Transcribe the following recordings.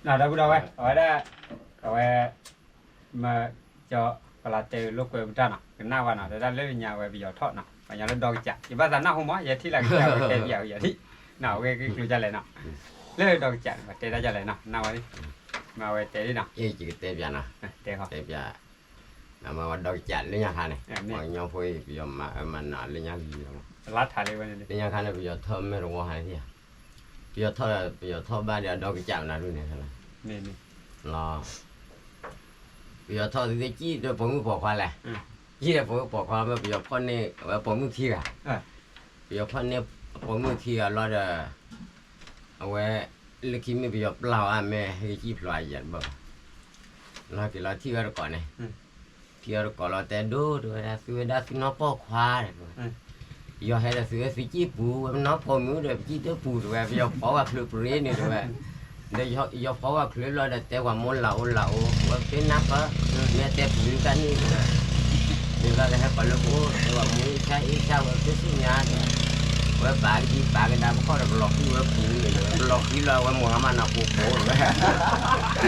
ဒီပုၢ်ဒီဝဲၢ် အဝဲဒၣ် အဝဲ မ့ၢ်ကၠီ ပလၢတဲလိာ်ကွဲပတၢ်နီၤ ကနၣ်ဝဲနီၤ တဲဒၣ်လၢညါဝဲပယီၤထီၣ်နီၤ ပှၤညီလၢဒီကစး ယဘၣ်သးနၢ်ဟူမး ယထံၣ်လၢကစးဝဲတဲပၠးဝဲယၤထံၣ် နီၤ အဝဲကကျိၤဒ်လဲၣ်နီၤ လၢဒီကစးန့ၣ် ပှၤတဲဒၣ်ဒ်လဲၣ်နီၤ နၢ်ဝဲ မ့ၢ်အဝဲတဲဒၣ်နီၤ ယကတဲပၠးနီၤ တဲ မ့ၢ်ဝဲဒီကစးလၢညါခါန့ၣ် ပှၤကညီဖိအံၤ ပယီၤမၤအၢမၤနးလၢညါလံ လၢညါခါန့ၣ် ပယီၤထီၣ်မ့ၢ်တဝီဟါန့ၣ် ပယီၤထီၣ် ပယီၤထီၣ်ဘၣ်ဒီးအဒီကစးမနုၤန့ၣ်လီၤ ပယီၤထီၣ်သုသ့ၣ်ကံၣ်ဒီးပိာ်မုၣ်ပိာ်ခွါလဲၣ် ကံၣ်ဒီးပိာ်မုၣ်ပိာ်ခွါမ့ၢ်ပယီၤဖီၣ်န့ၢ် အဝဲပိာ်မုၣ်ခံဂၤ ပယီၤဖီၣ်န့ၢ်ပိာ်မုၣ်ခံဂၤလီၤဒီး အဝဲ လၢခံမ့ၢ်ပယီၤပျၢ်အီၤမ့ၢ်ဟဲကံၣ်ဖျိးယၤတဘၣ်ဘၣ် လီၤက့ၤလီၤထံၣ်ဝဲတကိးန့ၣ် ထံၣ်ဝဲတကိးလီၤတဲဒိတဲဝဲဒၣ် သုဝဲဒၣ်သုနီၢ်ပိာ်ခွါတဲဝဲ ယီၤဟဲဒီးသုဝဲသုကံၣ်ပူၤ ဝဲပနီၢ်ပိာ်မုၣ်ဒီးပကံၣ်တပူၤတဲဝဲ ပယီၤဖီၣ်ဝဲချုးပရ့န့ၣ်တဲဝဲ ဒီးယီၤဖီၣ်ဝဲချုးလီၤဒီးတဲပှၤမိၢ်လၤအိၣ်လၤအိၣ် ဝဲပတ့နၢ်ပၢၢ် မ့ၢ်တဲပူၤကါန့ၣ်တဲဝဲ မ့ၢ်ဘၣ်ကဟဲပှၤလၢပအိၣ်တဲပှၤမူအ့ၣ်ဆၣ်အ့ၣ်ဆၣ်ဝဲပသ့ၣ်ညါတဲဝဲ ဝဲပာ်ကဒံပာ်ကဒါပခီၣ်ဒီးပလီၤဃံဝဲပူၤန့ၣ် ပလီၤဃံလီၤဝဲမုၢ်ဂၤမးနၢ်ပူၤပူၤဝဲ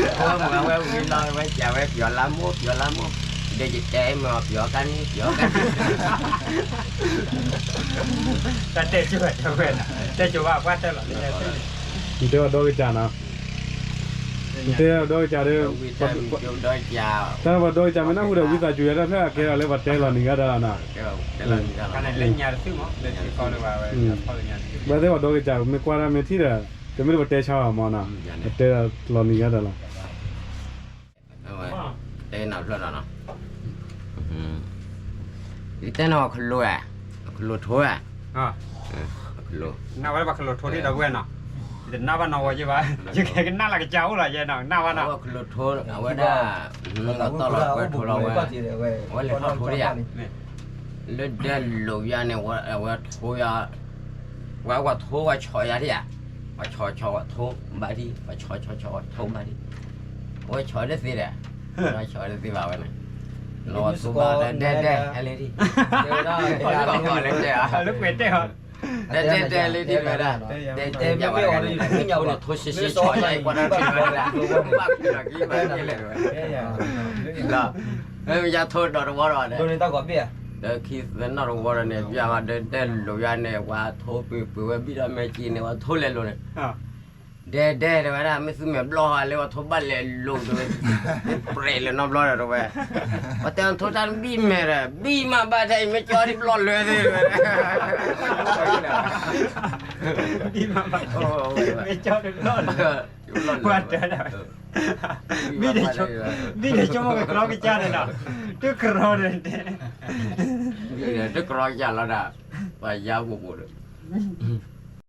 အဝဲမုၢ်ဂၤဝဲဝံၤလီၤဝဲစံးဝဲပယီၤလါမိၢ် ပယီၤလါမိၢ် ဒီးယတဲမ့ၢ်အီၤပယီၤကါန့ၣ် ပယီၤကါန့ၣ် တၢ်တဲကၠိဝဲတဲဝဲ တဲကၠိဝဲအပှၢ်တဲလီၤ တဲဝဲဒီကစးနီၤ တဲဒီကစးဒီး တၢ်ပှၤဒီကစးမ့ၢ်နၢ်ဟူဒီးဝံသးစူၤယၤတၢ်ဖျၢၣ်အကဲထီၣ်လၢပှၤတဲလီၤနံၤဂၤဒီးနီၤ လၢညါတစုမး လၢထံကီၢ်လၢပှၤဝဲ ဘၣ်သ့ၣ်ပှၤဒီကစးမ့ၢ်ကွၢ်တၢ်မ့ၢ်ထံၣ်ဒီး တမ့ၢ်လၢပှၤတဲဆါဘၣ်မးနီၤ ပတဲလီၤနံၤဂၤဒီးလီၤ တဲနၢ်ဖျၢၣ်ဒီးနီၤ ယတဲနၤအီၤခလိဧါ ခလိထိဧါ နၢ်ဝဲပှၤခလိထိဒ်ဒီပုၢ်ဝဲၢ်နီၤ ယတနၢ်ဘၣ်နီၢ်ဝီယ့ၢ်ဘၣ် ယကနၣ်လၢကစၢ်အိၣ်လီၤယဲနီၤ နၢ်ဘၣ်နီၤ ခလိထိ အဝဲဒၣ် တီၢ်လီၤကွဲထိလီၤဝဲ အဝဲလဲၤထီၣ်ထိဒ်ဧါ လၢဒဲလိာ်ယါန့ၣ် အဝဲထိယါ ဝဲဝဲထိဝဲဆီၣ်ယါဒ်ဧါ ပှၤဆီၣ်ဆီၣ်ဝဲထိဘၣ်ဒံး ပှၤဆီၣ်ဆီၣ်ဆီၣ်ဝဲထိဘၣ်ဒံး အဝဲဆီၣ်တသ့ဒီး ဆီၣ်တသ့ဘၣ်ဝဲန့ၣ် လီၤဝဲထိဘၣ်ဒီးဒဲဒဲဟဲလံဒံး လၢကွဲးတဲဟီ တဲတဲတဲလံဒ်ဝဲဒၣ် တဲတဲပျးဝဲဒၣ်န့ၣ် ထိဆံးဆံးဆီၣ်ယါအံၤကွၢ်တၢ်ထံၣ်ဝဲဒၣ် ဘၣ်ကွံာ်လီၤကံဘၣ်က့ၤလဲၣ်ဝဲ လီၤ ယါထိဒီးတဝီဒီး ဒီးခံသနီၣ်တဝီဒီးန့ၣ် ပျးဝဲဒၣ်ဒဲလိာ်ယါန့ၣ် ပှၤထိပှ့ၤပှ့ၤဝဲဘံၣ်ဒီးမဲာ်က့ၤန့ၣ် ပှၤထိလဲၤလိာ်န့ၣ် ဒဲဒဲတဲဝဲဒၣ် မ့ၢ်သုမဲာ်ဘျီၣ်ဟါလၢပှၤထိဘၣ်လဲၤလိာ်တဲဝဲ ပြဲးလၢနီတဘျီဒီးတဲဝဲ ပှၤတဲအထိတၢ်ဘံၣ်မဲာ်ဒီး ဘံၣ်မးဘၣ်ထဲအံၤမ့ၢ်ကၠီဒ်ဘျီၣ်လၢာ်သ့ၣ်တဲဝဲ ဘံၣ်မးဘၣ် မ့ၢ်ကၠီဒ်ဘျီၣ်လၢာ် ပှၤတဲဒၣ် ဘံၣ်န့ၣ်ဆိကမိၣ်ကကြီကစၢ်န့ၣ်ဒီး တကြၢးန့ၣ်တဲ တကြၢးကစၢ်လီၤဒၣ် ပှၤယါပူၤပူၤဒီး မ့ၢ်